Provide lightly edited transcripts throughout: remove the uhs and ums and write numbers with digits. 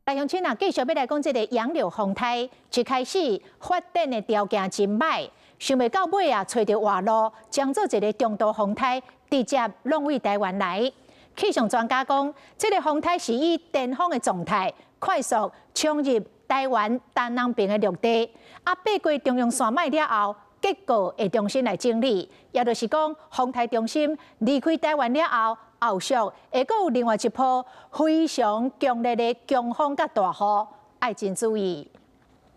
來鄉親啊，繼續欲來講這个楊柳風颱，一開始發展的條件真䆀，想袂到尾啊，揣著活路，將做一个中度風颱，直接攏對台灣來。氣象專家講，這个風颱是以顛峰的狀態，快速衝入台灣東南邊的陸地，啊，爬過中央山脈了後，結構會重新來整理，也就是講，風颱中心離開台灣了後，後續會閣有另外一波非常強烈的強風佮大雨，愛真注意。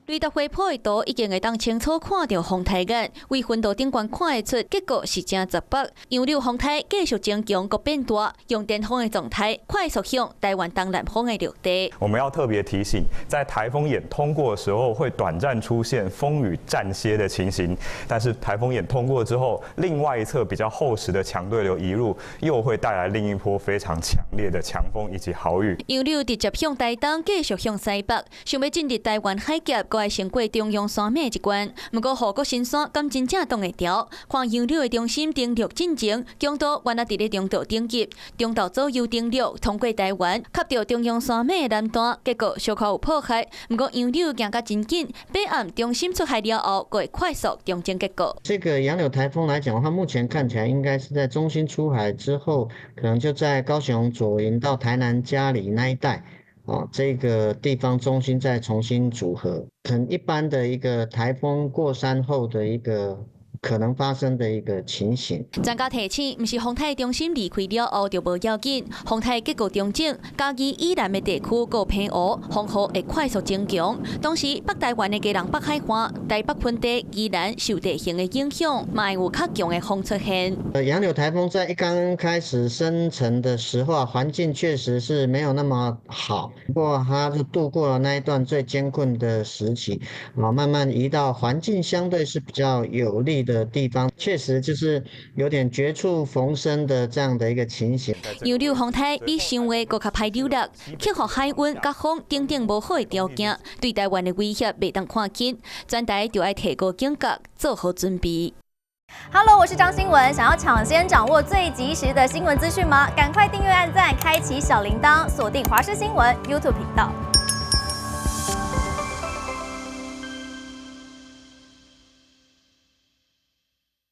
雷達回波的圖已經會當清楚看著風颱眼，對雲圖頂懸看會出，結構是誠雜北。楊柳風颱繼續增強閣變大，用顛峰的狀態快速向台灣東南方的陸地。我們要特別提醒，在颱風眼通過的時候，會短暫出現風雨暫歇的情形。但是颱風眼通過之後，另外一側比較厚實的強對流移入，又會帶來另一波非常強烈的強風以及豪雨。楊柳直接向台東，繼續向西北，想欲進入台灣海峽，閣愛先過中央山脈一關。毋過護國神山敢真正擋會牢？看楊柳的中心登陸進前，強度原來佇咧中度等級，中度左右登陸通過台灣，磕著中央山脈的南端，結果小可有破壞。毋過楊柳行甲真緊，爬岸中心出海了後，閣會快速調整結構。這個楊柳颱風來講的話，目前看起來應該是在中心出海之後，可能就在高雄左營到台南佳里那一帶。哦，這個地方中心再重新組合，很一般的一個颱風過山後的一個可能發生的一個情形。專家提醒，毋是風颱中心離開了後就無要緊，風颱結構重整，嘉義以南的地區閣澎湖，風雨會快速增強。同時，北台灣的基隆北海岸、台北盆地、宜蘭受地形的影響，嘛會有較強的風出現。楊柳颱風在一剛開始生成的時候啊，環境確實是沒有那麼好，不過它就度過了那一段最艱困的時期，啊，慢慢移到環境相對是比較有利的地方，確實就是有點絕處逢生的這樣的一個情形。楊柳風颱比想的閣較歹扭力，克服海溫、佮風等等無好的條件，對台灣的威脅袂當看輕，全台就愛提高警覺，做好準備。 Hello，我是張新文，想要搶先掌握最及時的新聞資訊嗎？趕快訂閱、按讚、開啟小鈴鐺，鎖定華視新聞 YouTube 頻道。